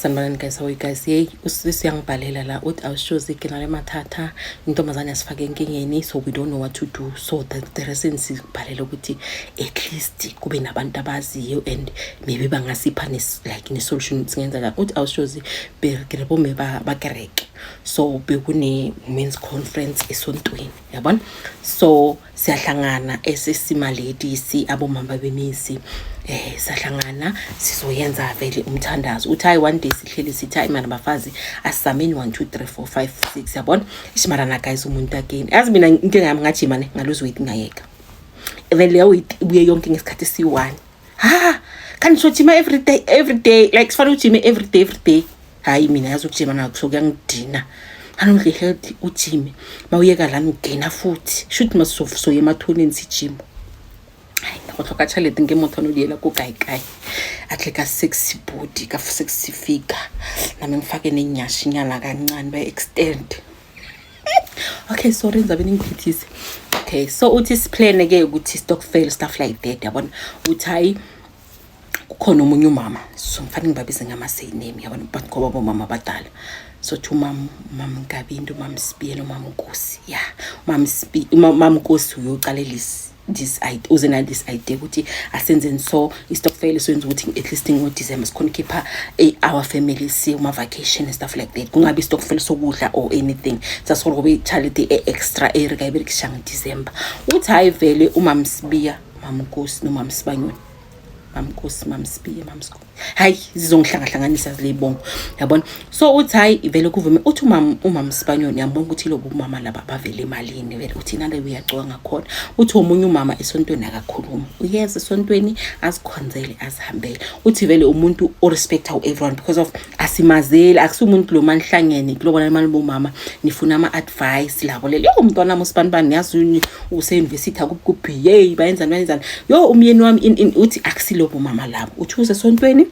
Sanibonani guys, how are you guys? Yey, usisi uyangibhalela la uthi awushozi ke nale mathatha intombazane yasifaka enkingeni, so we don't know what to do. So the reason sibhalela ukuthi at least kube nabantu abaziyo and maybe bangasipha like ne-solution singenza la. Uthi awushozi ke re bomme ba kereke, so bekune women's conference esontweni, yabona? So siyahlangana esesima ladies, abomama bemisi, sahlangana sizoyenza vele umthandazo. Uthi hayi, one day sihleli sithi, hayi mana bafazi, asizameni 1 2 3 4 5 6, yabona? Isimarana guys, umuntu again, yazi mina inkinga yami ngajima ne ngalose weight, ngayeka vele leyo weight ibuye yonke ngesikhathi esiyi-one. Ha, kanti sojima every day, every day, like sifanele ujime every day, every day. Hayi mina yazi ukujima nakho sokuyangidina. Anodle healthy, ujime, mawuyeka lana ugena futhi shuthi masisoya emathuneni sijima. Hayi, go tlhoka tšhelete nke motho a no diela ko kae-kae, a tle ka sexy body, ka sexy figure, nami ngifake nenyashinyana kancane ba-extend. Okay, sorry, ngizabe ningiphithise. Okay, so uthi siplane-ke ukuthi stokvel, stuff like that, yabona? Uthi hayi, kukhona omunye umama, so ngifanele ngibabize ngama-surname, yabona? But ngoba bomama abadala, so thi umam Nkabinde, umam Sibiya nomam Nkosi. Ya, umam Nkosi uyocalela this idea, uze na this idea ukuthi asenzeni so istokvel, soyenza ukuthi at least ngo-December sikhona ukhipha our family siye kuma-vacation and stuff like that, kungabi istokvel sokudla or anything, sasihore kube i-charity e-extra e re ka e berekisang December. Uthi hayi vele umam Sibiya, mam Nkosi nomam Sibanyoni, mamnkosi, mamsibiya, mamsiko, hayi zizongihlangahlanganisa zileyibongo, yabona? So uthi hayi vele kuvume. Uthi umam Sibanyoni yambona ukuthi lobo umama laba bavele emalini vele. Uthi nale uyagcoka ngakhona. Uthi omunye umama esontweni akakhuluma, uyeza esontweni azikhonzele, azihambele. Uthi vele umuntu orespecta everyone because of asimazeli, akusiwumuntu lo manihlangene kulobona imali bomama nifuna ama-advice labo lelo, yo umntwana wami usibanibani, yazi use-university akuphi, yeyi bayenzani bayenzani, yo umyeni wami in. Uthi akusilobo mama labo. Uthi uze esontweni,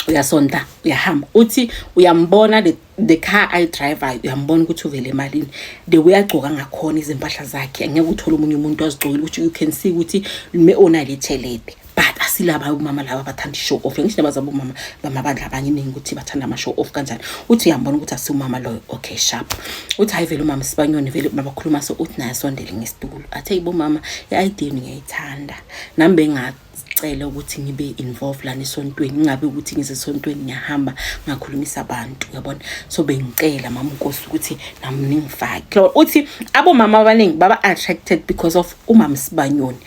uyasonta, uyahamba. Uthi uyambona the car ayidrivayo, uyambona ukuthi uvele emalini, the way agcoka ngakhona, izimpahla zakhe angeke uthole omunye umuntu azigcokile ukuthi you can see ukuthi me onale tšhelete. But asilaba umama laba abathanda i-show off. Ngisho nabazabo umama bamabandla abanye iningi ukuthi bathanda ama-show off kanjani. Uthi uyambona ukuthi asiwumama loyo. Okay, sharp. Uthi hayi vele umama Sibanyoni vele babakhuluma, so uthi naye asondele ngesitulo, athi hey bomama, i-idea yenu ngiyayithanda, nami bengacela ukuthi ngibe involved lana esontweni, ngingabe ukuthi ngize esontweni ngiyahamba ngakhulumisa abantu, uyabona? So bengicela mama uNkosi ukuthi nami ningifake. Uthi abomama abaningi baba attracted because of umama Sibanyoni,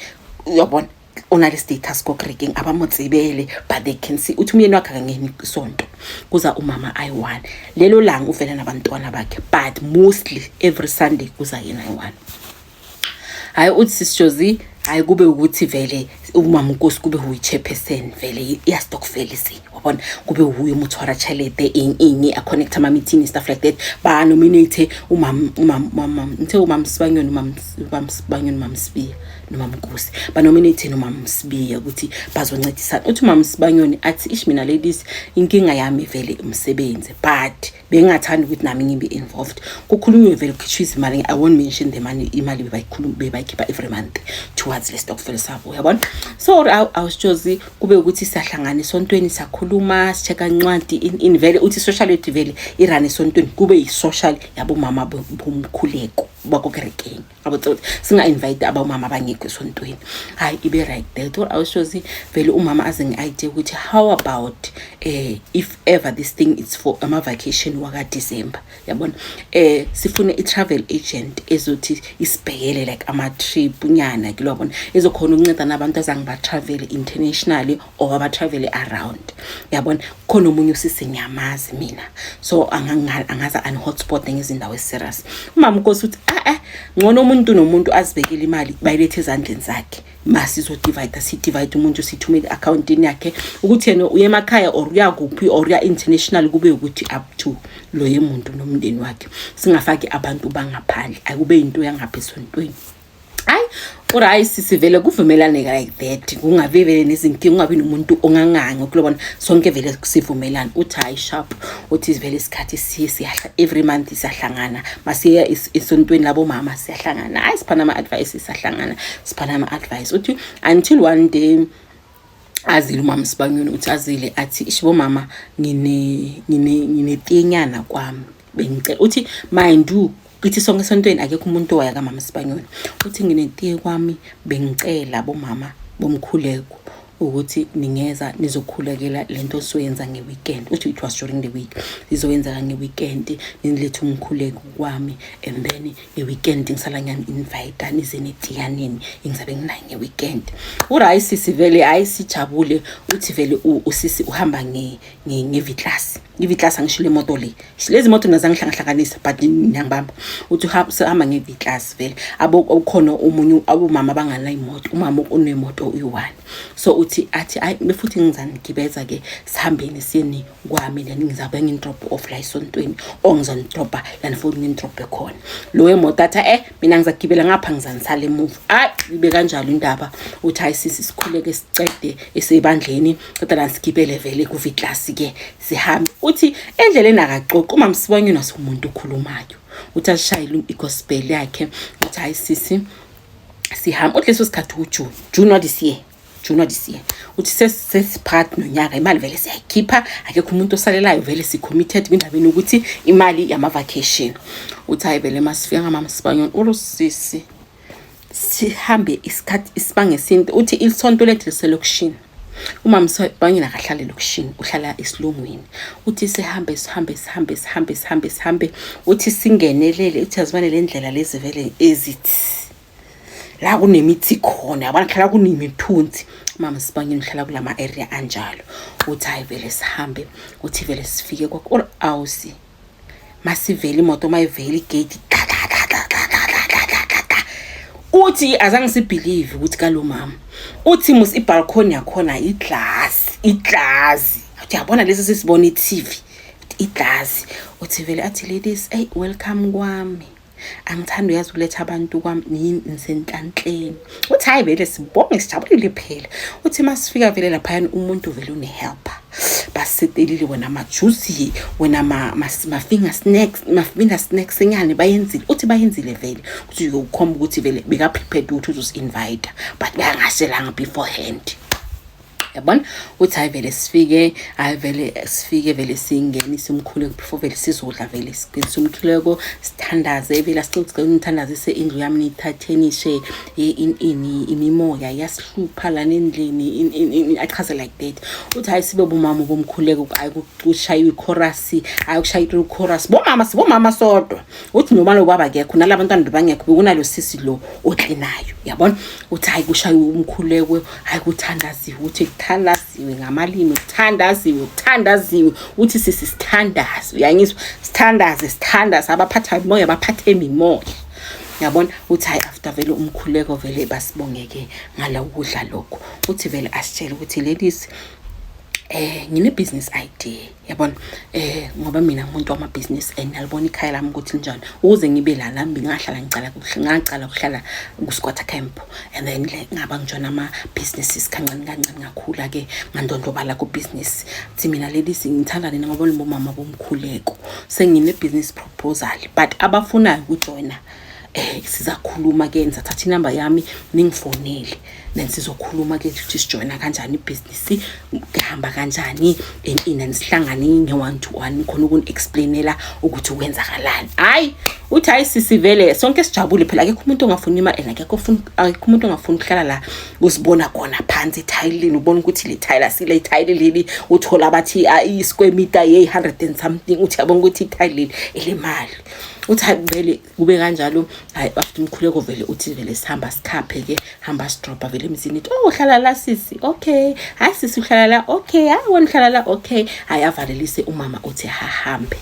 uyabona, onale status ko-creaking abamotsebele, but they can see. Uthi umyeni wakhe akangeni isonto, kuza umama ayi-one lelo langa, uvela nabantwana bakhe, but mostly every Sunday kuza yena ayi-one. Hhayi, uthi sisijozi, hhayi kube ukuthi vele umama uNkosi kube uyi-chairperson vele iya-stokvel se, wabona? Kube wuye umuthwara tšhelete, eng eng, a-connect ama-meeting, stuff like that. Ba-nominate umam ngithe umam Sibanyoni, umam Sibanyoni, umam Sibiya nomam Nkosi, banominate nomam Sibiya ukuthi bazoncedisana. Uthi umam Sibanyoni athi, ish mina ladies, inkinga yami vele umsebenzi, but bengingathanda ukuthi nami ngibe involved. Kukhulunywe vele, kukhishwe izimali. I won't mention the money, imali bebayikhuluma, bebayikhipha every month towards le stokvel sabo, uyabona? So awusitshozi kube ukuthi siyahlangana esontweni, siyakhuluma, si-check-a incwadi in vele. Uthi social yethu vele irun esontweni, kube yi-social yabomama bomkhuleko bakokerekeng abotse, singa-invite abomama abangekho esontweni. Hayi, ibe right that or awushozi vele umama aze nge-idea ukuthi how about if ever this thing is for ama-vacation waka-December, yabona, sifune i-travel agent ezothi isibhekele like ama-trip nyana ke, lwabona, ezokhona ukunceda nabantu azange ba-travel internationally or aba-travel around, yabona? Khona omunye usisi ngiyamazi mina, so angaza ani-hotspot ngezindawo ezi-serious. Umama uNkosi uthi ah ngcono umuntu nomuntu azibekele imali, bayilethe ezandleni zakhe, masizodivide, sidivide, umuntu sithumele i-akhawuntini yakhe, ukuthi yena uye emakhaya or uya kuphi or uya international, kube ukuthi up to loye muntu nomndeni wakhe, singafaki abantu bangaphandle, akube yinto yangapha esontweni. Hayi, uri hayi sisi, vele kuvumelane like that, kungabi vele nezinkinga, kungabi nomuntu ongangangi kulobona, sonke vele sivumelane. Uthi hayi sharp. Uthi vele isikhathi siye siyahla, every month siyahlangana, masiya esontweni labo mama siyahlangana, hayi siphana ama-advice, siyahlangana siphana ama-advice. Uthi until one day Azile umama Sibanyoni, uthi azile athi, "Ishibo mama, ngine ngine nginetinyana kwami, bengicela." Uthi, mind you, kithi sonke esontweni akekho umuntu owaya kamama Sibanyoni. Uthi, "Nginetiye kwami, bengicela bomama bomkhuleko ukuthi ningeza nizokhulekela lento soyenza nge-weekend." Uthi it was during the week, izoyenzeka nge-weekend, nilethe umkhuleko kwami and then nge-weekend ngisala ngiyani-invite nize netiyaneni engizabe nginayo nge-weekend. Urayi sisi vele, hayi, sijabule. Uthi vele usisi uhamba nge-V-Class, i-V-Class, angisho le moto le, lezi moto mina zangihlangahlanganisa, but ngiyangibamba. Uthi uhamba nge-V-Class vele, abo ukhona omunye abomama abanganayo imoto, umama unemoto uyi-one. So uthi athi, "Hayi futhi ngizanigibeza-ke, sihambeni siyeni kwami, then ngizabe ngini-drop off la esontweni or ngizonidropa lana futhi nginidrope khona." Lo wemoto athi, "Mina ngizagibela ngapha, ngizanisala emuva." Hayi, ibe kanjalo indaba. Uthi, "Hayi sisi, sikhuleke sicede esebandleni, ceda la sigibele vele ku-V-Class ke, sihambe." Uthi endleleni akaxoxi uma Msibanyoni, asumuntu okhulumayo. Uthi ashayele i-gospel yakhe. Uthi, "Hayi sisi, sihamba." Uthi leso sikhathi uJune, June what this year, June what this year. Uthi sesiphakathi nonyaka, imali vele siyayikhipha, akekho umuntu osalelayo, vele si-committed kwindabeni ukuthi imali yama-vacation. Uthi, "Hayi vele, masifika ngamama Sibanyoni, urusisi sihambe isikhathi isibange esinde." Uthi isonto lethu liselokishini, umama Sibanyoni akahlali elokishini, uhlala esilungwini. Uthi sihambe, sihambe, sihambe, sihambe, sihambe, sihambe. Uthi singenelele, uthi azibane le ndlela lezi vele ezithi la kunemithi khona, yabona, kuhlala kunemithunzi. Mama Sibanyoni uhlala kulama area anjalo. Uthi, "Hayi vele, sihambe." Uthi vele sifike kwakho awusi, masivele imoto, mayivele igate, uthi azange si-believe ukuthi kalo mama. Uthi mus i-balcony yakhona iglass, iglass. Uthi, "Yabona lesi sisibona i-TV, iglass." Uthi vele athi, "Ladies, hey, welcome kwami, angithandi uyazi ukuletha abantu kwami, nisenhlanhleni." Uthi, "Hayi vele, sibonge, sijabulile phela." Uthi masifika vele laphayana, umuntu vele une-helper, basetelile wena ama-juice, wena ma-finger snacks, ma-finger snacks enyane bayenzile. Uthi bayenzile vele ukuthi ukhomba ukuthi vele beka-prepared ukuthi uzosi-invite, but bayangashelanga beforehand, yabona. Uthi, "Hayi vele, sifike, hayi vele sifike, vele singene simkhuleko before vele sizodla, vele simkhuleko, sithandaze vele, asicela nithandazise indlu yami, niyithathenishe ini imimoya iyasihlupha lana endlini." Achaze like that. Uthi, "Hayi, sibe bomama bomkhuleko, hayi kushaywa i-chorus, hayi kushaywa i-chorus, bomama, sibomama sodwa." Uthi noma lo baba akekho, nalabantwana bebangekho, bekunalo sisi lo oklinayo, yabona. Uthi, "Hayi, kushaywa umkhuleko, hayi kuthandaziwe." Uthi kuthandaziwe ngamalimi, kuthandaziwe, kuthandaziwe. Uthi, "Sisi, sithandaze, uyangizwa, sithandaze, sithandaze, abaphatha imoya baphathe imimoya, yabona." Uthi, "Hayi, after vele umkhuleko vele basibongeke ngala ukudla lokho." Uthi vele asitshele ukuthi, "Ladies, ngine business idea, yabona, ngoba mina umuntu wamabhizinisi and nalibona ikhaya lami ukuthi linjani. Ukuze ngibe la nami ngahlala ngicala ngacala ukuhlala ku-squatter camp and then le ngaba ngijoyina ama-businesses kancane kancane, ngakhula ke, ngandondlobala ku-business. Thi mina, ladies, ngithanda nina ngoba nibomama bomkhuleko. Sengine business proposal, but abafunayo ukujoyina, sizakhuluma ke, ngizathatha inamba yami, ningifonele, then sizokhuluma ke ukuthi sijoyina kanjani, ibhizinisi kuhamba kanjani and and sihlangane nge-one to one, khona ukuni-explainela ukuthi kwenzakalani." Hhayi, uthi, "Hayi sisi, vele sonke sijabule phela, akekho umuntu ongafuni imali and akekho umuntu ongafuni ukuhlala la usibona khona phansi ethayilini, ubona ukuthi le thayile asile ithayile leli, uthola bathi i-square meter ye-hundred and something." Uthi, "Yabona ukuthi ithayile leli elemali." Uthi, "Hayi vele, kube kanjalo." Hayi, after umkhuleko vele, uthi vele sihamba sikhaphe ke, hamba sidropa vele emzini. Ithi, "Oh, uhlala la sisi? Okay. Hayi sisi, uhlala la? Okay. Hayi wena uhlala la? Okay." Hayi, avalelise umama, uthi hahambe.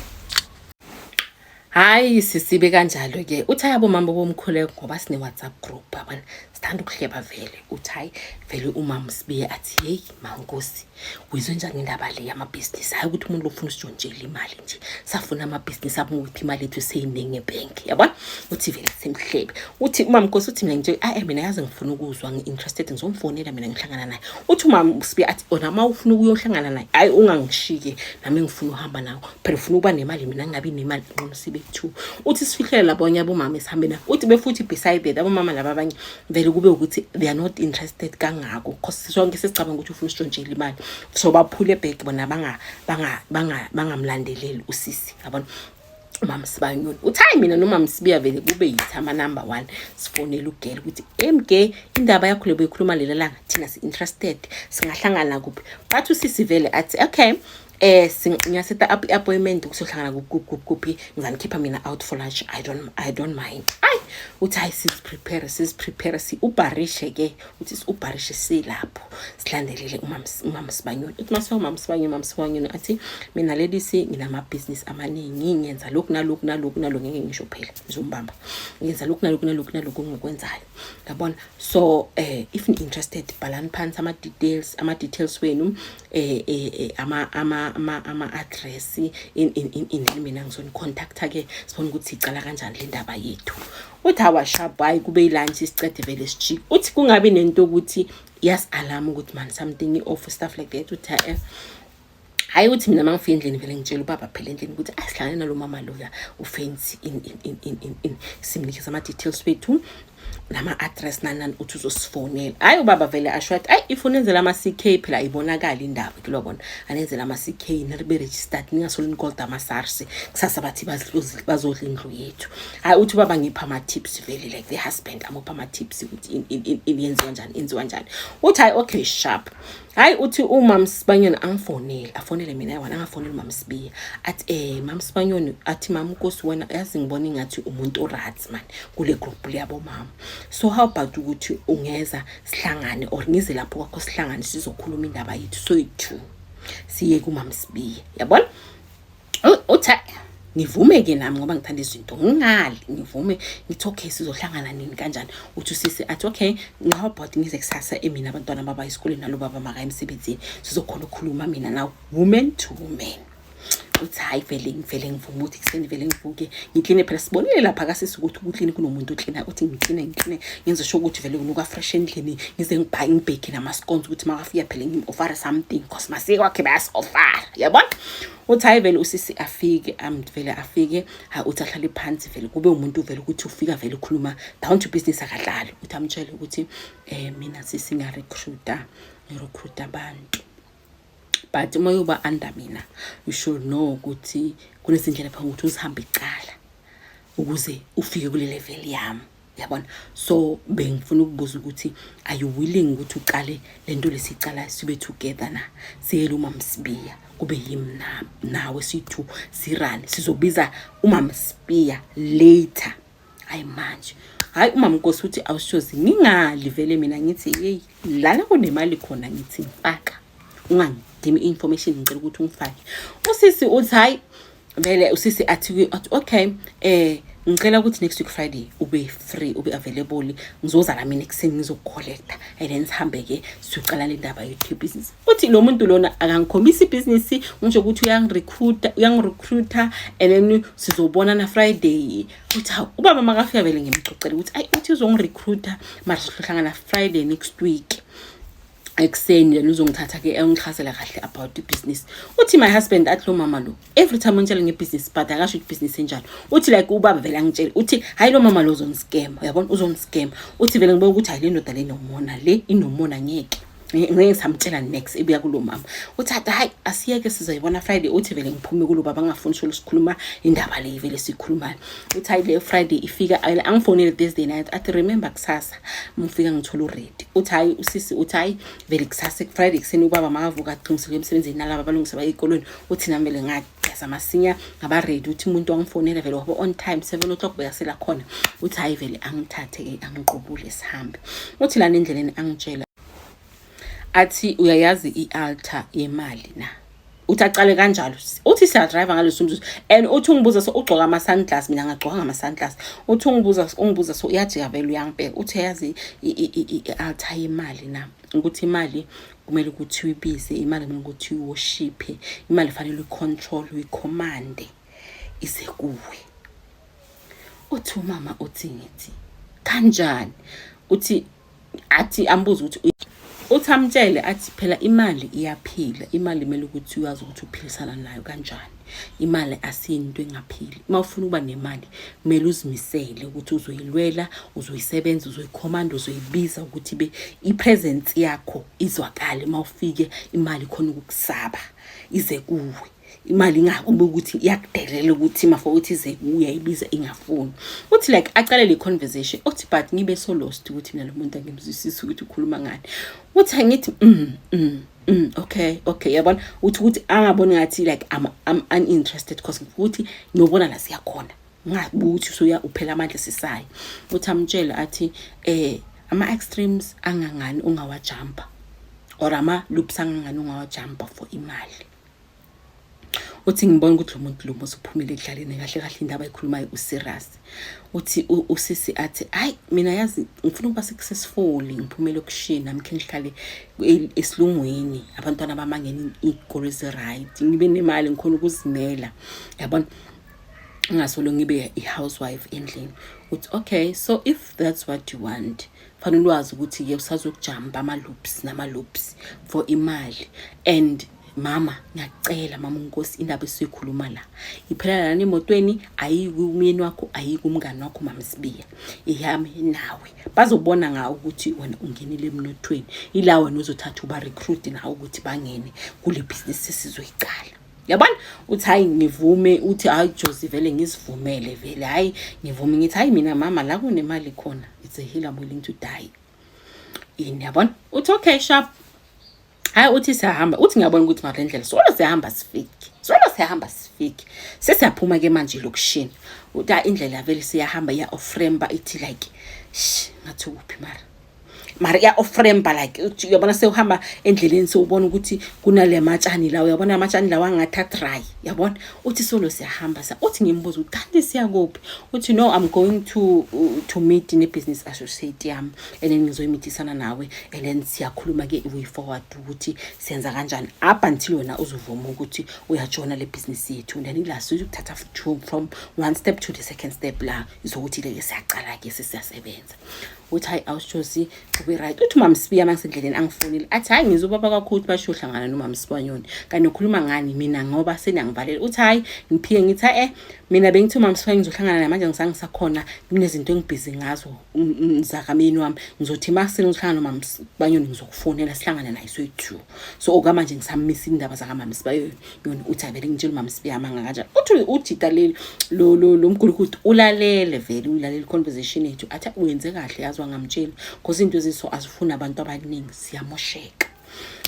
Hayi sisibe kanjalo ke. Uthi, "Hayi, abomama bomkhuleko, ngoba sine WhatsApp group, yabona, sithanda ukuhleba vele." Uthi, "Hayi vele, umama sibiye athi, 'Hey mankosi, uyizwe njani indaba le yamabhizinisi? Hayi ukuthi umuntu ufuna usijontshela imali nje, safuna amabhizinisi amukuthi imali yethu seyiningi ebhenki, yabona.'" Uthi vele simhlebe. Uthi umama Nkosi, uthi, "Mina nje, ayi mina yazi ngifuna ukuzwa, ngi-interested, ngizomfonela mina, ngihlangana naye." Uthi umama sibiye athi, "Ona uma ufuna ukuyohlangana naye, hayi ungangishike, nami ngifuna uhamba nawe phela, ufuna ukuba nemali, mina ngingabi nemali." Nqono sibe soyi-two. Uthi sifihlele labonye abomama esihambe nabo. Uthi befuthi beside that abomama laba abanye vele kube ukuthi they are not interested kangako, cause sonke sesicabanga ukuthi ufuna usitshontshela imali, so baphule back bona, bangamlandeleli usisi, yabona. Umama Sibanyoni uthi hayi, mina nomama Sibiya vele kube yithi ama-number one sifonele ugele ukuthi emge indaba yakho le boyikhuluma lela langa, thina si-interested, singahlangana kuphi? Bathi usisi vele athi okay, ngiyaseta up i-appointment kusohlangana kuphi kuphi, ngizanikhipha mina out for lunch, I don't mind. Ayi, uthi hayi, siziprepare, siziprepare, si-ubarishe ke. Uthi si-ubarishe silapho, silandelele umama Sibanyoni. Uthi mase umama Sibanyoni, umama Sibanyoni athi mina ladies, nginamabhizinisi amaningi, ngiyenza lokhu nalokhu nalokhu nalokhu, ngeke ngisho phela ngizombamba, ngiyenza lokhu nalokhu nalokhu nalokhu engikwenzayo, yabona. So if ni-interested, bhalani phansi ama-details wenu, ama-address in mina ngizonicontacta ke, sibone ukuthi sicala kanjani le ndaba yethu. Uthi awashap, hayi, kube ilunch, sicede vele sijike. Uthi kungabi nento ukuthi iyasi-alarm ukuthi man, something off, stuff like that. Uthi hayi, uthi mina mangifika endlini vele ngitshela ubaba phela endlini ukuthi asihlangane nalo mama loya ufensi in in in in in in, simnikeza ama-details wethu nama-address nani nani, uthi uzosifonela. Hhayi, ubaba vele asho athi hayi, if unenzela ama-CK phela ayibonakali indaba kulobona, anenzela ama-CK, nibe registered, ningasoli nikolda ama-SARS kusasa bathi bazodla indlu yethu. Hhayi, uthi ubaba ngipha ama-tips vele, like the husband amupha ama-tips ukuthi yenziwa njani, yenziwa njani. Uthi hayi, okay, sharp. Hayi, uthi umam Sibanyoni angifonele, afonele mina yona, angafoneli umam Sibiya, athi mam Sibanyoni, athi mam Nkosi, wena yazi ngibona ingathi umuntu oright man kule group leyabomama, so how about ukuthi ungeza sihlangane or ngize lapho kwakho sihlangane, sizokhuluma indaba yethu soyi-two, siye kumam Sibiya, yabona. Uthi ngivume-ke nami ngoba ngithanda izinto, ngingali ngivume, ngithi okay, sizohlangana nini, kanjani? Uthi usisi athi okay, how about ngize kusasa emini, abantwana baba esikoleni nalo baba makaya emsebenzini, sizokhona ukukhuluma mina nawe, woman to woman. Uthi hayi, vele ngivele ngivume ukuthi kuseni vele ngivuke ngikline phela, sibonile lapha kasisi ukuthi ukukline kunomuntu oklina. Uthi ngikline, ngikline, ngenze sure ukuthi vele kunuka fresh endlini, ngize ngibhake, ngibheke nama-scones ukuthi makafika phela ngim-offer something, cause masike kwakhe bayasi-offer, yabona. Uthi hayi, vele usisi afike, vele afike. Ha, uthi ahlale phansi vele, kube umuntu vele ukuthi ufika vele ukhuluma down to business, akadlali. Uthi amtshele ukuthi mina sisi ngiyarecruita, ngirecruita abantu, but uma uyoba under mina, you should know ukuthi kunezindlela phambi ukuthi uzihambe icala ukuze ufike kule level yami, yabona. So bengifuna ukubuza ukuthi are you willing ukuthi uqale lento lesicala sibe together na, siyele umama Sibiya, kube yimi nawe, sithu sirane, sizobiza umama Sibiya later, hayi manje. Hayi, umama Nkosi uthi awushozi, ngingali vele mina ngithi hey, lana kunemali khona, ngithi ngifaka, ungangidimi information, ngicela ukuthi ungifake. Usisi uthi hayi, vele usisi athi okay, ngicela ukuthi next week Friday ube free, ube available, ngizoza la mina ekuseni ngizokucollecta and then sihambe ke siyocala le ndaba yethu business. Uthi lo muntu lona akangikhombisa ibhizinisi, ngisho ukuthi uyangirecruita, uyangirecruita and then sizobonana Friday. Uthi hawu, ubaba makafika vele ngimxoxela ukuthi ayi, uthi uzongirecruita, mara sizohlangana Friday next week ekuseni, then uzongithatha-ke engichazela kahle about ibhizinisi. Uthi my husband athi lo mama lo every time ungitshela ngebhizinisi, but akasho ukuthi ibhizinisi enjani. Uthi like ubaba vele angitshele, uthi hayi, lo mama lo uzongiscam, uyabona, uzongiscam. Uthi vele ngibona ukuthi hayi, le ndoda le inomona, le inomona, ngeke ngeke ngisamtshela next ibuya kulo mama. Uthi athi hayi, asiyeke, sizoyibona Friday. Uthi vele ngiphume kulo baba, ngingafuni solo sikhuluma indaba le vele sikhulumayo. Uthi hayi, le Friday ifika, angifonele Thursday night, athi remember kusasa ngifika ngithola uready. Uthi hayi, usisi uthi hayi, vele kusasa Friday kuseni ubaba makavuka aqinisekile emsebenzini nalaba balungisa baye ey'kolweni. Uthi nami vele ngageza masinya, ngaba ready. Uthi umuntu wangifonela vele waba on time, 7 o'clock bekasela khona. Uthi hayi, vele angithathe-ke angiqubule sihambe. Uthi lana endleleni angitshela athi uyayazi i-altar yemali na? Uthi acale kanjalo, uthi siyadrive ngaleso mzuzu and uthi ungibuza so ugcoka ama-sunglass, mina ngagcoka ngama-sunglass. Uthi ungibuza so uyajika vele uyangibheka, uthi uyayazi i-altar yemali na, ukuthi imali kumele ukuthi uyibize, imali kumele ukuthi uyiworshiphe, imali fanele uyicontrol, uyicommande ize kuwe. Uthi umama uthi ngithi kanjani? Uthi athi ambuze ukuthi Uthi amtshele athi phela imali iyaphila, imali kumele ukuthi uyazi ukuthi uphilisana nayo kanjani. Imali asiyinto engaphili. Uma ufuna ukuba nemali kumele uzimisele ukuthi uzoyilwela, uzoyisebenza, uzoyikhomanda, uzoyibiza ukuthi ibe i-presence yakho izwakale. Uma ufike imali khona ukukusaba ize kuwe. Imali ingakubi ukuthi iyakudelela ukuthi mafo uthi ize kuwe uyayibiza ingafuni. Uthi like acale le conversation, uthi but ngibe so lost ukuthi mina lo muntu angimzwisisi ukuthi ukhuluma ngani. Uthi angithi okay okay, yabona, uthi ukuthi angaboni ngathi like I'm uninterested because ukuthi ngiyobona la siyakhona, ngabuka ukuthi usuya uphela amandla sisayi. Uthi amtshele athi ama extremes angangani ungawajumpa or ama loops angangani ungawajumpa for imali. Uthi ngibona ukuthi lo muntu lo usuphumile ekudlaleni kahle kahle, indaba ayikhulumayo userious. Uthi usisi athi hayi mina yazi ngifuna ukuba successful, ngiphumele okushini nami khe ngihlale esilungwini, abantwana bamangena iy'kolo ezi-right, ngibe nemali, ngikhona ukuzimela, yabona, ngingasolo ngibe i-housewife endlini. Uthi okay, so if that's what you want, fanele ulwazi ukuthi-ke usazokujampa ama-loops nama-loops for imali. And mama, ngiyacela mama uNkosi, indaba esiyikhuluma la iphela lana emotweni, ayiki umyeni wakho, ayiki umngani wakho mama Sibiya, iyami nawe. Bazobona ngawe ukuthi wena ungenile emnothweni, ila wena uzothatha uba recruit nawe ukuthi bangene kule business esizoyicala, yabona. Uthi hayi ngivume, uthi hayi Josi vele ngizivumele vele, hayi ngivume, ngithi hayi mina mama la kunemali khona, it's a hill I'm willing to die in, yabona. Uthi okay, sharp. Hayi uthi siyahamba, uthi ngiyabona ukuthi ngale ndlela solo siyahamba sifike, solo siyahamba sifike, sesiyaphuma ke manje elokishini. Uthi hayi indlela vele siyahamba iya off-rampa, ithi like sh ngathi kuphi mara iya off-rampa, like uthi uyabona sewuhamba endleleni sewubona ukuthi kunale matshani la, uyabona amatshani lawa angathi adry, yabona. Uthi solo siyahamba sa, uthi ngimbuza ukuthi kanti siyakuphi, uthi no, I'm going to meet ne-business associate yami and then ngizoyimithisana nawe and then siyakhuluma ke way forward ukuthi siyenza kanjani up until wena uzovuma ukuthi uyajoyina le business yethu, and then ila sizokuthatha from one step to the second step, la izokuthi ke siyacala ke sesiyasebenza. Uthi hayi awushosi kube right. Uthi umama Sibiya mangisendleleni angifonile, athi hayi ngizwe ubaba kakhulu ukuthi basho uhlangana nomama Sibanyoni, kanti ukhuluma ngani mina ngoba seniyangivalela. Uthi hayi ngiphike ngithi mina bengithi umama Sibanyoni ngizohlangana naye manje ngisangisakhona kunezinto engibhizi ngazo zakamyeni wami, ngizothi mase ngizohlangana nomama Sibanyoni ngizokufonela sihlangane naye soyi-two, so okwamanje ngisamisa indaba zakamama Sibayoni. Uthi avele ngitshela umama Sibiya amanga kanjani. Uthi ujita leli lo mgulukudu ulalele vele, ulalele i-conversation yethu, athi uyenze kahle yazi wangamtsheli because into eziso azifuni abantu abaningi, siyamosheka.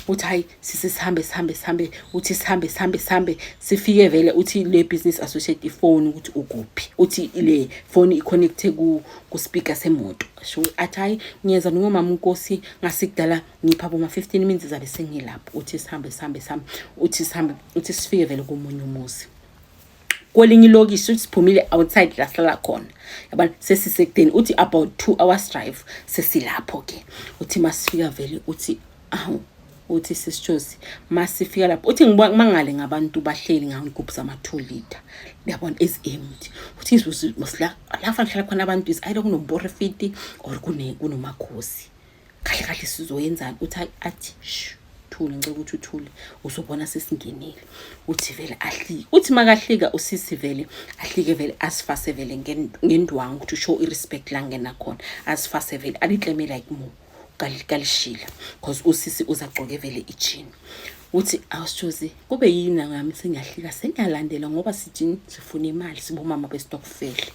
Uthi hayi sise sihambe sihambe sihambe, uthi sihambe sihambe sihambe sifike vele, uthi le business associate ifone ukuthi ukuphi, uthi le phone i-connecte ku speaker semoto. So athi hayi ngiyeza nomama uNkosi ngasikudala ngipha boma 15 minutes zabe sengilapho. Uthi sihambe sihambe sihambe, uthi sihambe, uthi sifike vele komunye umuzi kwelinye ilokishi, uthi siphumile outside la sihlala khona, yabona, sesisekudeni, uthi about 2 hours drive sesilapho ke. Uthi masifika vele, uthi awu, uthi sisijosi masifika lapho, uthi ngibona mangale ngabantu bahleli ngangigubhu zama-2 liter, yabona, ezi-empty. Uthi la la fanele kuhlala khona abantu is either kunomporofiti or kunomakhosi, kahle kahle sizoyenzani? Uthi athi shu thule, ngicela ukuthi uthule, uzobona sesingenile. Uthi vele ahlike, uthi makahlika usisi vele ahlike vele asifase vele ngendwangu ukuthi show i-respect la ngena khona, asifase vele alitleme like mo kalishila because usisi uzagcoke vele ijini. Uthi awusitshozi kube yini ngami sengiyahlika sengiyalandela ngoba sijini sifuna imali, sibomama bestokfela.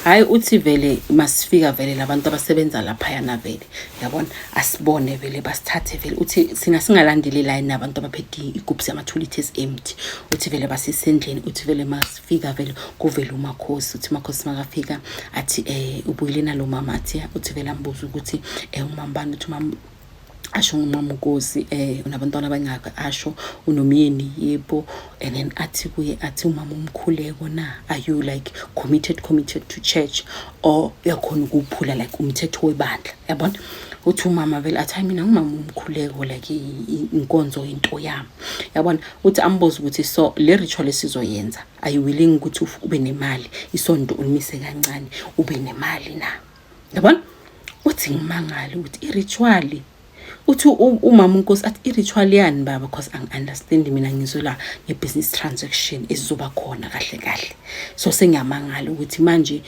Hhayi uthi vele masifika vele labantu abasebenza laphayana vele, yabona, asibone vele basithathe vele. Uthi sina singalandeli line nabantu abaphethe igubhu zama-2 liters empty. Uthi vele basisendlini, uthi vele masifika vele kuvele umakhosi. Uthi umakhosi makafika athi ubuyile nalo mama, athi uthi vele ambuze ukuthi umama bani, uthi umama asho ngumama uNkosi, unabantwana abangaka, asho unomyeni, yebo, and then athi kuye, athi umama umkhuleko na, are you like committed to church or uyakhona ukuphula like umthetho webandla, yabona. Uthi umama vele athi hayi mina ngumama umkhuleko, like inkonzo into yami, yabona. Uthi ambuze ukuthi so le ritual esizoyenza, are you willing ukuthi ube nemali, isonto ulimise kancane ube nemali na, yabona. Uthi ngimangale ukuthi i-ritual Uthi umama uNkosi athi, "I-ritual yani, baba? Because angi-understand mina, ngizwe la nge-business transaction ezizoba khona kahle kahle, so sengiyamangala ukuthi manje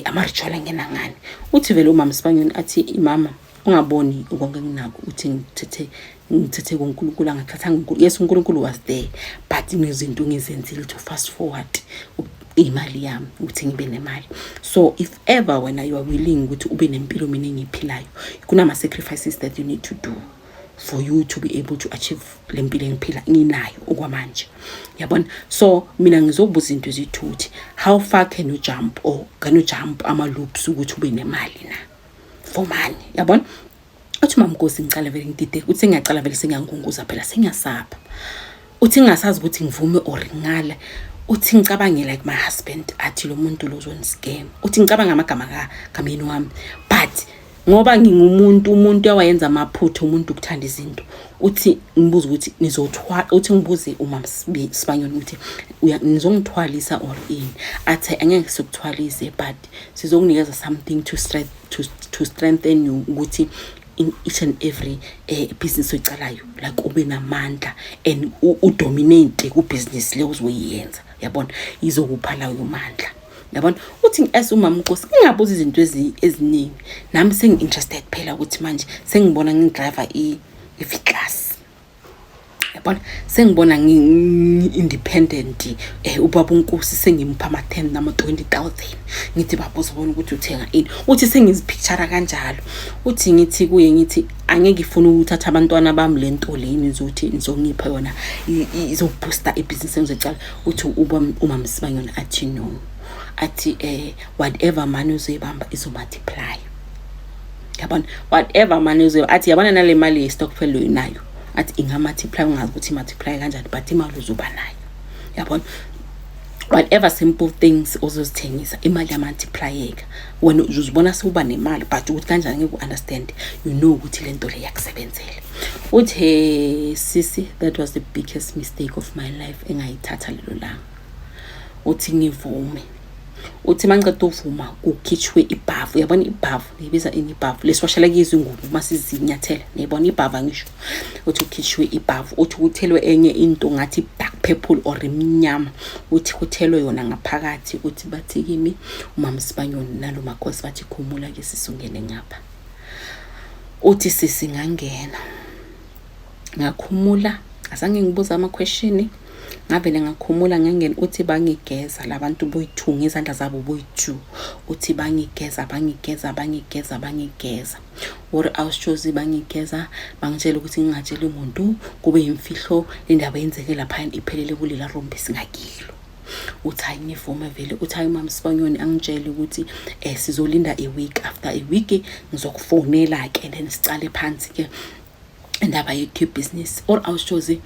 ama-ritual angena ngani." Uthi vele umama Sibanyoni athi, "Imama, ungaboni konke enginako, uthi ngithethe kuNkulunkulu, angathathanga. Yes, uNkulunkulu was there, but kunezinto ngizenzile to fast forward imali yami, ukuthi ngibe nemali. So if ever wena you are willing ukuthi ube nempilo mina engiyiphilayo, kunama-sacrifices that you need to do for you to be able to achieve le mpilo engiphila nginayo okwamanje, yabona. So mina ngizokubuza into eziyi-two, ukuthi how far can you jump, or can you jump ama-loops ukuthi ube nemali na for money, yabona?" Uthi mamnkosi, "Ngicala vele ngidideke." Uthi, "Sengiyacala vele, sengiyangunguza phela, sengiyasapha." Uthi, "Ngingasazi ukuthi ngivume or ngale." Uthi, "Ngicabange like my husband athi lo muntu lo uzoni-scam." Uthi, "Ngicabanga amagama kamyeni wami, but ngoba ngingumuntu, umuntu owayenza amaphutha, umuntu ukuthanda izinto." Uthi, "Ngibuza ukuthi nizothwala." Uthi, "Ngibuze uma Sibanyoni ukuthi nizongithwalisa or ini." Athi, "Angeke sikuthwalise, but sizokunikeza something to strengthen you, ukuthi in each and every business oyicalayo, like ube namandla and udominate ku-business le ozoyiyenza, yabona, izokupha layo mandla, yabona." Uthi as umama uNkosi ngingabuza izinto eziningi, nami sengi-interested phela ukuthi manje sengibona ngidriver i-V-Class, yabona, sengibona ngi-independent, ubaba uNkosi sengimupha ama-10 nama-20 000, ngithi, "Baba, uzobona ukuthi uthenga ini." Uthi, "Sengizipicture kanjalo." Uthi, "Ngithi kuye, ngithi angeke ifune ukuthatha abantwana bami le nto le nizothi nizongipha yona, izoboosta ibhizinisi engizocala." Uthi uba umama Sibanyoni athi, "No," athi, "whatever money uzoyibamba izomultiply, yabona, whatever money uzoyibamba." Athi, "Yabona nale mali ye-stokvel onayo," athi, "inga-multiply, ungazi ukuthi i-multiply kanjani, but imali uzoba nayo, yabona. Whatever simple things ozozithengisa, imali yamultiplyeka, wena uzozibona sewuba nemali, but ukuthi kanjani ngeke u-understand. You know ukuthi le nto le yakusebenzela." Uthi, "Hey sisi, that was the biggest mistake of my life engayithatha lelo langa." Uthi, "Ngivume." Uthi, mangiceda uvuma, kukhitshwe ibhavu, uyabona ibhavu, niyibiza ini ibhavu lesiwashela kizo ingubo uma sizinyathela, niyibona ibhavu, angisho? Uthi kukhishwe ibhavu, uthi kuthelwe enye into ngathi dark purple or imnyama, uthi kuthelwe yona ngaphakathi. Uthi bathi kimi umama Sibanyoni nalo makhosi, bathi, "Khumula ke sisungene ngapha." Uthi, "Sisi, ngangena, ngakhumula, azange ngibuza ama-question, ngavele ngakhumula, ngangena." Uthi bangigeza labantu boyi-two ngezandla zabo boyi-two. Uthi bangigeza, bangigeza, bangigeza, bangigeza. Uri awushozi, bangigeza, bangitshela ukuthi ngingatsheli muntu, kube yimfihlo indaba yenzeke laphayana, iphelele kulela room besingakilo. Uthi, "Hayi, ngivume vele." Uthi, "Hayi, mama Sibanyoni angitshele ukuthi sizolinda a week, after a week ngizokufonela-ke, then sicale phansi-ke indaba yethu yebhizinisi." Or awushozi,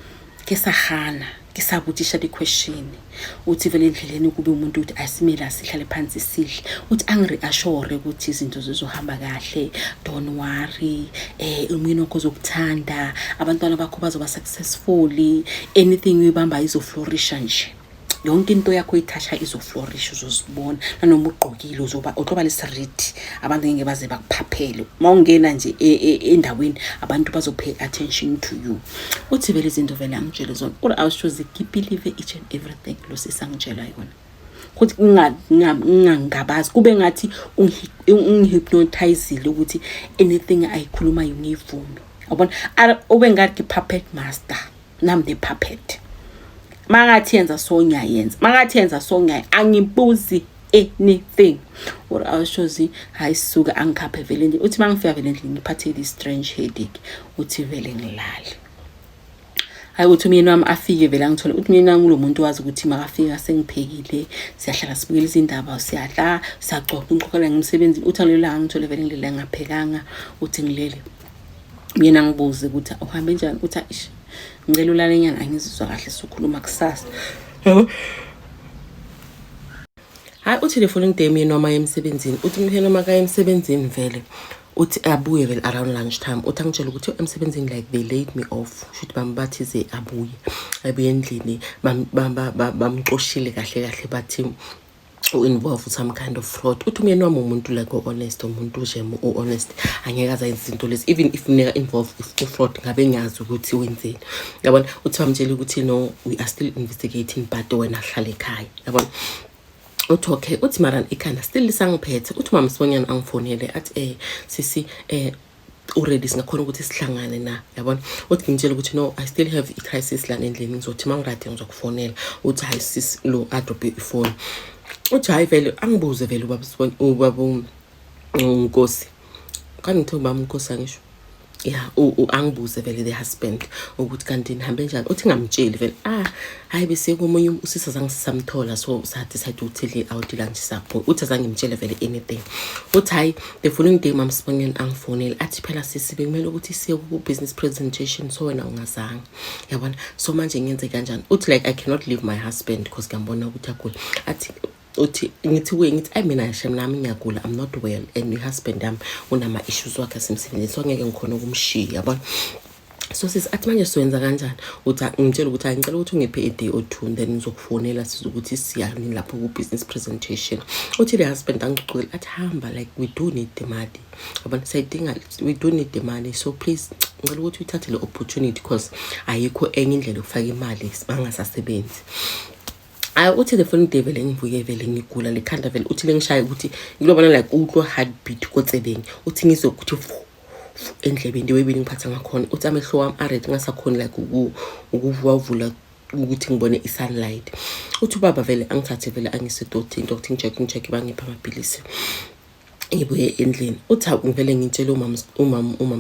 ke sa gana, ke sa botšiša di-question. Uthi vele endleleni kube umuntu ukuthi asimele asihlale phansi sidle, uthi angi-reassure ukuthi izinto zizohamba kahle, don't worry, umyeni wakho uzokuthanda, abantwana bakho bazoba successful, anything uyibamba izoflourisha nje, yonke into yakho oyithatha izoflourish, uzozibona, nanoma ugqokile uzoba utoba lesiriti, abantu ngeke baze bakuphaphele, uma ungena nje endaweni abantu bazopay attention to you. Uthi vele izinto vele angitshele zona, uri awushoze, ngibelieve each and everything lo sisangitshela yona, kuthi ngingangabazi, kube ngathi ungihypnotizile ukuthi anything ayikhulumayo ngiyivume, yabona, ube ngathi puppet master, nami the puppet, mangathi yenza so ngiyayenza, mangathi yenza so ngiyayenza, angibuzi anything. Or awushozi, hayi suka, angikhaphe vele endlini. Uthi mangifika vele endlini ngiphathe this strange headache. Uthi vele ngilale. Hayi, uthi umyeni wami afike vele angithole. Uthi umyeni wami ulo muntu wazi ukuthi makafika sengiphekile, siyahlala, sibukela izindaba, siyadla, siyacoca, ngixoxela ngimsebenzi. Uthi ngalelo langa ngithole vele ngilele ngaphekanga. Uthi ngilele, yena angibuze ukuthi uhambe njani. Uthi, "Ish, ngicela ulale nyana, angizizwa kahle, sokhuluma kusasa, yabo." Hayi, uthi the following day umyeni wami aye emsebenzini. Uthi umyeni wami akaya emsebenzini vele, uthi abuye vele around lunch time. Uthi angitshela ukuthi emsebenzini like they laid me off, shuthi bambathi ze abuye, abuye endlini bamcoshile kahle kahle, bathi U-involve some kind of fraud. Uthi umyeni wami umuntu like o-honest, umuntu nje o-honest, angeke aze ayenze izinto lezi. Even if neka-involve u-fraud, ngabe ngiyazi ukuthi wenzeni, yabona. Uthi bamtshela ukuthi, "No, we are still investigating, but wena hlala ekhaya," yabona. Uthi okay. Uthi mara ikhanda still lisangiphethe. Uthi mama Sibonyana angifonele, athi, "Sisi, already singakhona ukuthi sihlangane na?" Yabona. Uthi ngimtshela ukuthi, "No, I still have i-crisis lana endlini, ngizothi uma ngi-ready ngizokufonela." Uthi hayi sisi lo a-drop-e ifoni. Uthi hayi vele angibuze vele ubaba uNkosi, kanti ngithe ubaba uNkosi, angisho ya, angibuze vele the husband ukuthi kanti nihambe njani. Uthi ngamtsheli vele, ah hayi, bese komunye usisi azange sisamthola, so sa-decide ukuthi le out lunch sapho. Uthi azange ngimtshele vele anything. Uthi hayi, the following day mama Sibongeni angifonele, athi, "Phela sisi, bekumele ukuthi siye ku-business presentation, so wena ungazange, yabona, so manje ngenze kanjani?" Uthi like, "I cannot leave my husband because ngiyambona ukuthi agula." Athi uthi ngithi kuye, ngithi, "Ayi mina shem, nami ngiyagula, I'm not well, and i-husband yami unama-issues wakhe asemsebenzini, so angeke ngikhona ukumshiya, yabona." So sisi athi, "Manje siwenza kanjani?" Uthi ngitshela ukuthi, "Ngicela ukuthi ungiphe a day or two, then ngizokufonela size ukuthi siyani lapho ku-business presentation." Uthi le husband angicocela, athi, "Hamba, like we do need the money, yabona, siyayidinga, we do need the money, so please ngicela ukuthi uyithathe le opportunity because ayikho enye indlela yokufaka imali bangasasebenzi." Hayi, uthi the following day vele ngivuke vele ngigula lekhanda vele. Uthi lengishaya ukuthi ngilobona like utlwa heartbeat kotsebeng. Uthi ngizwe ukuthi fu fu endlebeni, the way beningiphatha ngakhona. Uthi amehlo wami a-red, ngasakhoni like ukuvuavula ukuthi ngibone i-sunlight. Uthi ubaba vele angithathe vele angise doctor, doctor ngi-check, ngi-check, bangipha amaphilisi, ngibuye endlini. Uthi hawu, ngivele ngitshele umama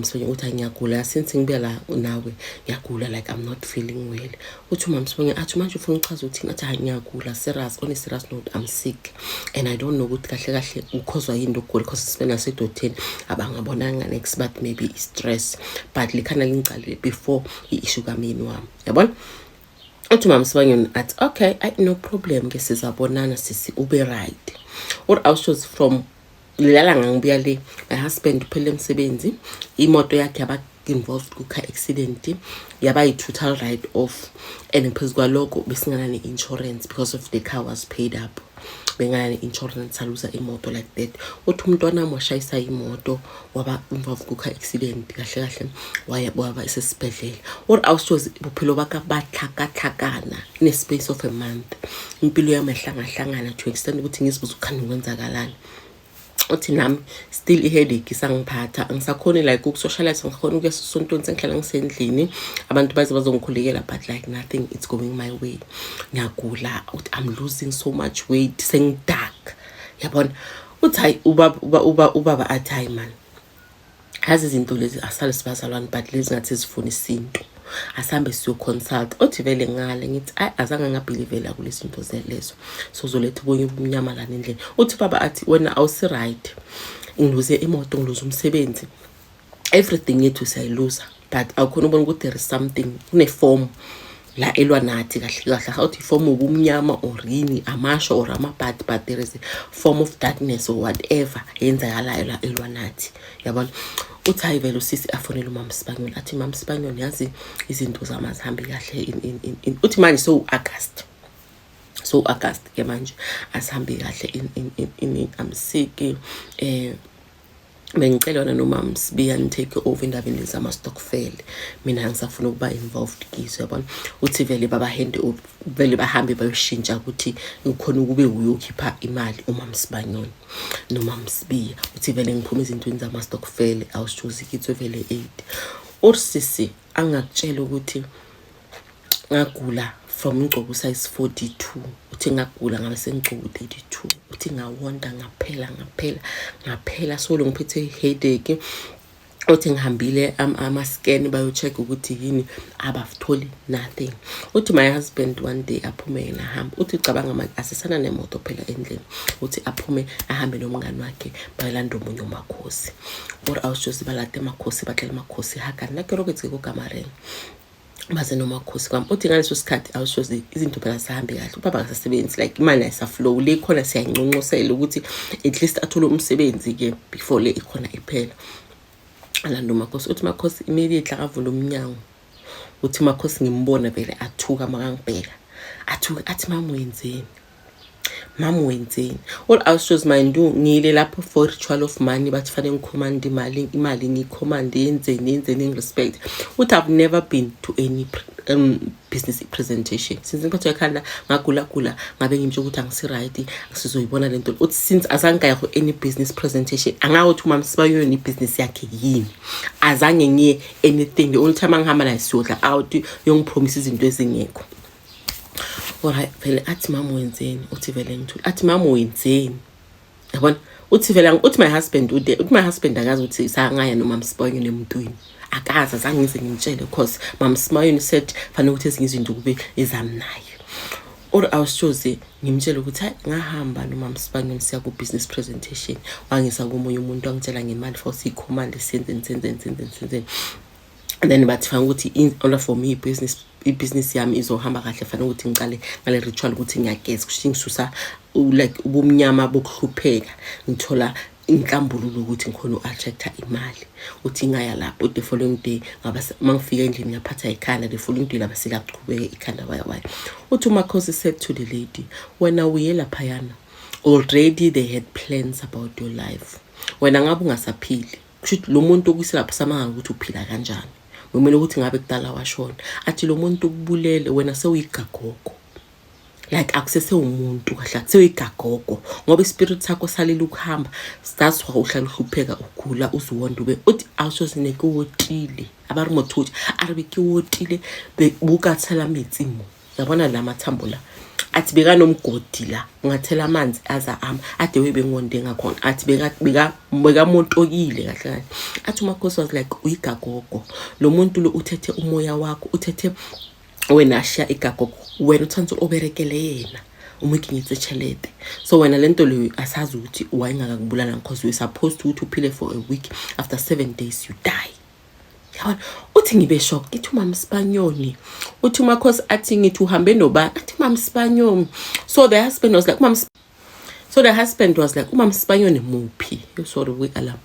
Sibonye ukuthi hayi, ngiyagula, since ngibuya la nawe ngiyagula, like I'm not feeling well. Uthi umama Sibonye athi, "Manje ufuna uchaza uthini?" Athi, "Hayi, ngiyagula, serious, on a serious note, I'm sick and I don't know ukuthi kahle kahle ukhozwa yini ukugula, because sibe nasedotheni abangabonanga next, but maybe i-stress, but likhanda lingicalile before i-issue kamyeni wami, yabona." Uthi umama Sibanyoni athi, "Okay, ayi, no problem ke, sizabonana sisi, ube right." Or awushows from lelanga ngibuya le, my husband uphele emsebenzi, imoto yakhe yaba involved ku-car accident, yaba yi-total write off, and phezu kwalokho besingana ne-insurance because of the car was paid up, bengana ne-insurance, saluza imoto like that. Uthi umntwana wami washayisa imoto, waba involved ku-car accident, kahle kahle waya waba esesibhedlela. Or awushozi bophelo baka bahlakahlakana in a space of a month, impilo yami yahlangahlangana to extent ukuthi ngizibuza ukhani kwenzakalani. Uthi nami still i-headache isangiphatha, angisakhoni like uku-socialize, angikhoni ukuya esontweni, sengihlala ngisendlini, abantu baze bazongikhulekela, but like nothing it's going my way, ngiyagula. Uthi, "I'm losing so much weight, sengi-dark, yabona." Uthi hayi, ubaba athi, "Hayi man, yazi izinto lezi asale sibazalwane, but lezi ngathi zifuna isintu, asihambe siyo-consult." Othi vele ngale ngithi ayi, azange nga-believe-la kulezi zinto lezo, so uzoletha ubunye ubumnyama lana endlini. Uthi baba athi, "Wena awusi-right, ngiluze imoto, ngiluze umsebenzi, everything yethu siyayiluza, but awukhona ubona ukuthi there is something, kune-form la elwa nathi kahle kahle." Awuthi i-form ubumnyama or yini, amasho or amabhadi, but there is a form of darkness or whatever eyenzakalayo la elwa nathi, yabona. Uthi hayi vele usisi afonele umama Sibanyoni, athi, "Mama Sibanyoni, yazi izinto zami azihambi kahle in." Uthi manje so August, so August ke manje asihambi kahle in, I'm sick, bengicela wena noma Sibiya ni-take over indabeni zama-stokvel, mina angisafuna ukuba involved kizo, yabona. Uthi vele baba-hand vele bahambe bayoshintsha ukuthi ngikhona ukube uyokhipha imali umama Sibanyoni noma Msibiya. Uthi vele ngiphume ezintweni zama-stokvel, awusitshozi kithi vele 8 ursisi angakutshela ukuthi ngagula from ngigcoka u-size 42. Uthi ngagula ngabe sengigcoka u-32. Uthi ngawonda, ngaphela, ngaphela, ngaphela, solo ngiphethe headache. Uthi ngihambile ama-scan bayo-check ukuthi yini, abatholi nothing. Uthi my husband one day aphume yena ahambe. Uthi cabanga manje, asisana nemoto phela endlini. Uthi aphume ahambe nomngani wakhe, bayolanda omunye umakhosi. Or awushozi balade amakhosi, baxela amakhosi haka nna ke robetse ko kamareng, baze nomakhosi kwami. Uthi ngaleso sikhathi awushozi izinto phela zisahambe kahle, ubaba akasasebenzi, like imali ayisa-flow le khona, siyayinconcosela ukuthi at least athole umsebenzi-ke before le ikhona iphela. Alanda umakhosi. Uthi makhosi immediately akavula umnyango, uthi makhosi ngimbona vele athuka, makangibheka athuka, athi, "Mama, wenzeni?" Mama, wenzeni? All awushows, mind you, ngiyile lapho for ritual of money. Bathi fanele ngicommande imali, imali ngiyicommande, yenzeni, yenzeni, ngirespect. Uthi I've never been to any business presentation since ngiphathwa ekhanda, ngagulagula, ngabe ngimtsho ukuthi angisi-right, sizoyibona le nto. Uthi since azange ngaya ku-any business presentation, angakuthi umama sibayona ibhizinisi yakhe yini, azange ngiye anything. The only time angihamba naye siyodla out, yongipromisa izinto ezingekho. Alright, vele athi, "Mama, wenzeni?" Uthi vele ngithule. Athi, "Mama, wenzeni?" Yabona, uthi vele, uthi my husband ude, uthi my husband akazi ukuthi sangaya noma msibonyeni emntwini, akazi, azange ngize ngimtshele because mama Simayoni said fanele ukuthi ezinye izinto kube ezami naye. Or awushoze ngimtshele ukuthi hayi, ngahamba noma Msibanyoni siya ku-business presentation, wangisa komunye umuntu, wangitshela ngemali for siyicommande, senzeni, senzeni, senzeni, senzeni. And then bathi fanele ukuthi in order for me ibhizinisi yami izohamba kahle, fanele ukuthi ngicale ngale ritual ukuthi ngiyageza, kusho ngisusa like ubumnyama bokuhlupheka, ngithola inhlambululo ukuthi ngikhona u-attracta imali. Uthi ngaya lapho, the following day ngaba mangifika endlini ngaphatha ikhanda. The following day laba selaqhubeka ikhanda, waya waya. Uthi uMakhosi said to the lady, "Wena uye laphayana already, they had plans about your life. Wena ngabe ungasaphili." Kusho ukuthi lo muntu okuyiselapho samanga ukuthi uphila kanjani, kumele ukuthi ngabe kudala washona. Athi lo muntu ukubulele, wena sewuyigagogo, like akusesewumuntu kahle, sewuyigagogo, ngoba ispirit sakho salile ukuhamba. That's why uhlala uhlupheka, ugula, uziwonda ube. Uthi awusho ke wotile a re motho a re be ke wotile buka tshela metsi mo, yabona la mathambo la. Athi bekanomgodi la, ungathela amanzi aza ama ade webengonde ngakhona. Athi bekamontokile kahle kahle. Athi uMakhosi was like, "Uyigagogo, lo muntu lo uthethe umoya wakho, uthethe wena, ashiya igagogo. Wena uthanda oberekele yena, o mo kenyetse tšhelete. So wena le nto leyo asazi ukuthi wayengakakubulala, because you're supposed to ukuthi uphile for a week, after 7 days you die." Yabona, uthi ngibe shock. Ithi umama Sibanyoni, uthi uMakhosi athi, ngithi uhambe nobani? Athi umama Sibanyoni. So the husband was like, "Umama Sibanyoni muphi?" Yo, sorry, we-alarm.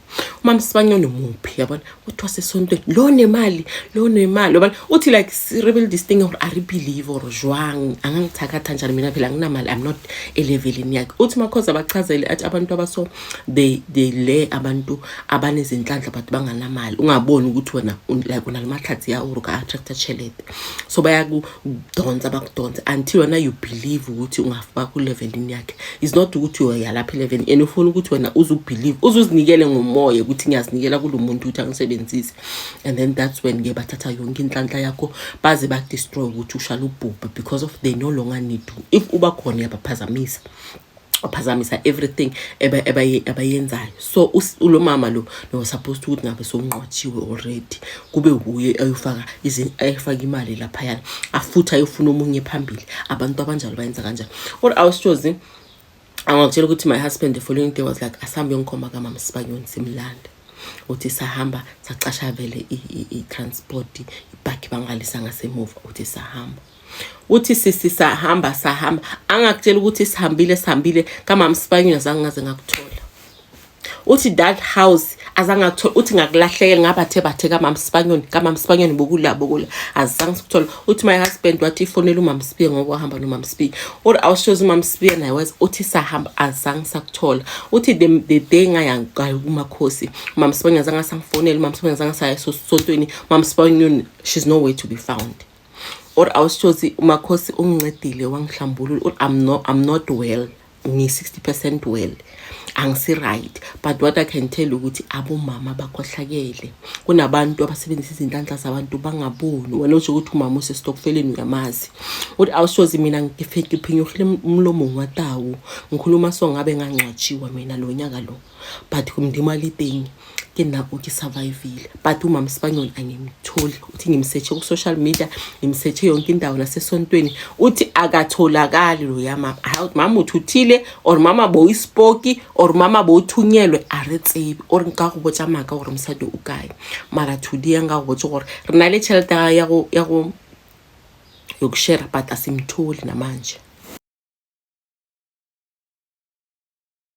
"Umama Sibanyoni muphi?" Yabona, uthi wasesontweni lo nemali, lo nemali, yabona. Uthi like rebuild this thing or a re believe or jwang, angangithakatha njani mina? Phela anginamali, I'm not elevelini yakhe. Uthi Makhosi abachazele, athi abantu abaso they le abantu abanezinhlanhla but banganamali, ungaboni ukuthi wena like unalamatlhatsi ya or ka-attracta tšhelete, so bayakudonsa, bakudonsa until wena you believe ukuthi ungafika kulevelini yakhe. Is not ukuthi uyalapha elevelini and ufuna ukuthi wena uzubelieve, uzuzinikele ngomoya ukuthi ngiyazinikela kulo muntu ukuthi angisebenzise. And then that's when ke bathatha yonke inhlanhla yakho, baze bakudestroy ukuthi ushala ubhubhe, because of they no longer need you. If uba khona uyabaphazamisa, baphazamisa everything abayenzayo. So ulo mama lo no supposed ukuthi ngabe sowunqwatshiwe already, kube wuye ayofaka ayofaka imali laphayana, afuthi ayofuna omunye phambili. Abantu abanjalo bayenza kanjani? Or awushozi angakutshela ukuthi my husband the following day was like, "Asambe yongikhomba kamama Sibanyoni, simlande." Uthi sahamba, sacasha vele i-transport, ibhakhi bangalisa ngasemuva. Uthi sahamba, uthi sisi sahamba, sahamba, angakutshela ukuthi sihambile, sihambile kamama Sibanyoni, azange ngaze ngakuthola. Uthi that house azange akuthola. Uthi ngakulahlekela, ngabathe bathe kamama Sibanyoni, kamama Sibanyoni, bokula bokula, azange sikuthola. Uthi my husband wathi ifonela umama Sibiya, ngoba wahamba nomama Sibiya, or awushoza umama Sibiya naye weza. Uthi sahamba, azange sakuthola. Uthi the day ngaya kuMakhosi, umama Sibanyoni azange asangifonela, umama Sibanyoni azange saya esontweni, umama Sibanyoni, she's nowhere to be found. Or awushozi uMakhosi ungincedile, wangihlambulula. Or I'm not well, ngi-60% well, angisi-right, but what I can tell ukuthi abomama bakhohlakele. Kunabantu abasebenzisa izinhlanhla zabantu bangaboni. Wena usho ukuthi umama usesitokfeleni, uyamazi. Uthi awushozi mina ngiphinyuhile umlomo ngwatawu, ngikhuluma so ngabe ngangcwatshiwa mina lo nyaka lo, but kumndima le teng ke nna o ke survivile. But umama Sibanyoni angimtholi. Uthi ngimsearche ku-social media, ngimsearche yonke indawo, nasesontweni. Uthi akatholakali loya mama. Hawu, mama uthuthile or mama boyispoki or mama bowuthunyelwe, a re tsebe. Or nka go botša maaka gore mosadi o kae, mara thudi ya nka go botse gore re na le tšhelete ya go yokushare, but asimtholi namanje.